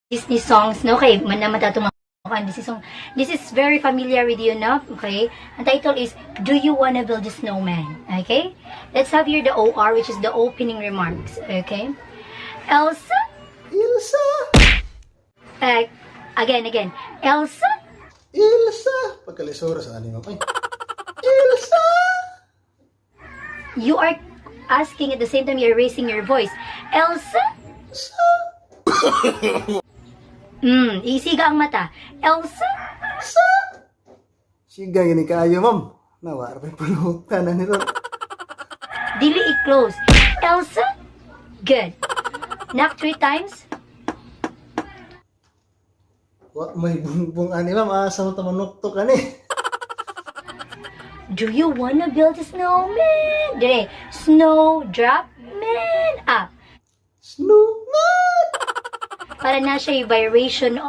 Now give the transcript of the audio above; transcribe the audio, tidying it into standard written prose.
Disney songs, no? Kay man naman ta itong mga Disney song. This is very familiar with you, no? Okay? Ang title is "Do You Wanna Build a Snowman?" Okay? Let's have here the OR, which is the opening remarks. Okay? Elsa? Ilsa! Again, again. Elsa? Ilsa! Pagkalisura sa anim ay. Ilsa! You are asking at the same time you're raising your voice. Elsa? Sa! Isiga ang mata. Elsa? Sa! Siga gani kaayo, ma'am. Nawara pa yung pulutan na nito. Dili i-close. Elsa? Good. Knock three times. Wa may bungbong ani, ma'am. Asa mo ta manuktok ani? Do you wanna build a snowman? Dire. Snow drop man up. Snowman! Para na siya yung vibration.